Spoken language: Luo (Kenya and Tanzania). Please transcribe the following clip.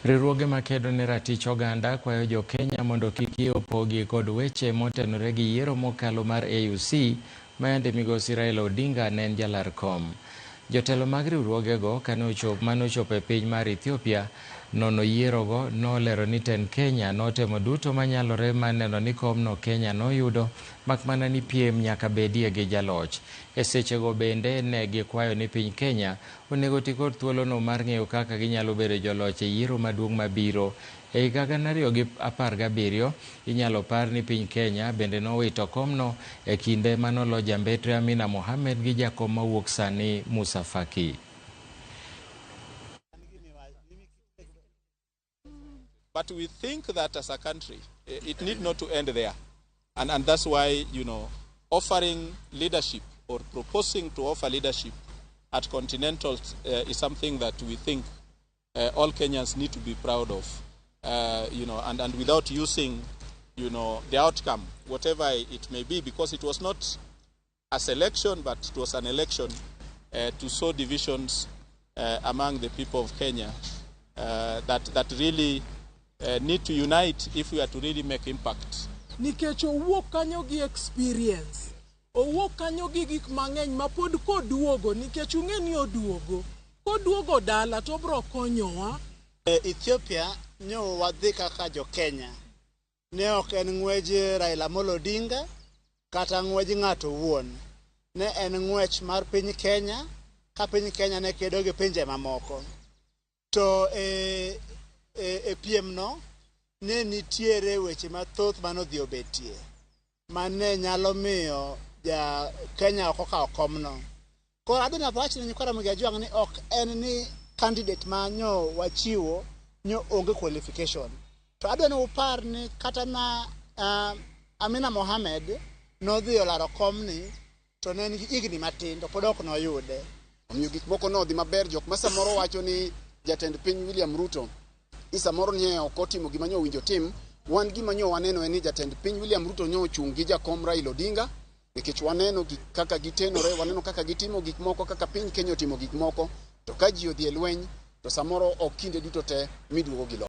Riwruoge makedo ne ratich oganda kwayo jo Kenya mondo kik yie opogi kod weche motenore gi yiero mokalo mar AUC ma yande migosi Raila Odinga ne en jalar kom. Jotelo mag riwruogego kane ochop manochopo e piny mar Ethiopia nono yierogo nolero ni tend Kenya notemo duto manyalore mar neno ni komno Kenya noyudo mak mana ni piem nyaka bedie gi jaloch. E sechego bende ne gikwayo ni piny Kenya onego ti kod thuolono mar ng'eyo kaka ginyalo bedo joloch e yiero maduong' mabiro. E higa 2017 inyalo par ni piny Kenya bende nowito komno e kinde manolo jambetre Amina Mohamed gi jakom mawuok sani Musa Faki. But we think that as a country, it need not to end there. And that's why, offering leadership or proposing to offer leadership at Continental is something that we think all Kenyans need to be proud of, and without using, the outcome, whatever it may be, because it was not a selection, but it was an election to sow divisions among the people of Kenya that really need to unite if we are to really make impact. Nikech owuok kanyo gi experience, owuok kanyo gi gik mang'eny ma pod koduogo, nikech ung'e ni oduogo koduogo dala to obro konyowa. Ethiopia nyo wadhi kaka jo Kenya. Ne ok en ng'wej Raila Amolo Odinga kata ng'wej ng'ato owuon. Ne en ng'wech mar piny Kenya ka piny Kenya ne kedo gi pinje mamoko. To e piem no ne nitiere weche mathoth manodhi obetie mane nyalo miyo ja Kenya ok okawo komno. Koro adwa ni awach ne nyikwa Ramogi Ajwang' ni ok en ni candidate ma nyo wachiwo nyo onge qualification. To adwa ni upar ni kata na Amina Mohamed nodhi olaro komni to ne en gi higni matin to pod ok noyude. Omiyo gik moko nodhi maber. Jok ma samoro wacho ni jatend piny William Ruto ni samoro nie ok otimo gima nyo owinjo tim, wan gima nyo waneno en ni jatend piny William Ruto nyo ochung' gi jakom Raila Odinga, nikech waneno gik kaka gitenore, waneno kaka gitimo gik moko, kaka piny Kenya otimo gik moko. To ka ji odhi e lweny to samoro ok kinde duto te miduogo gi loch.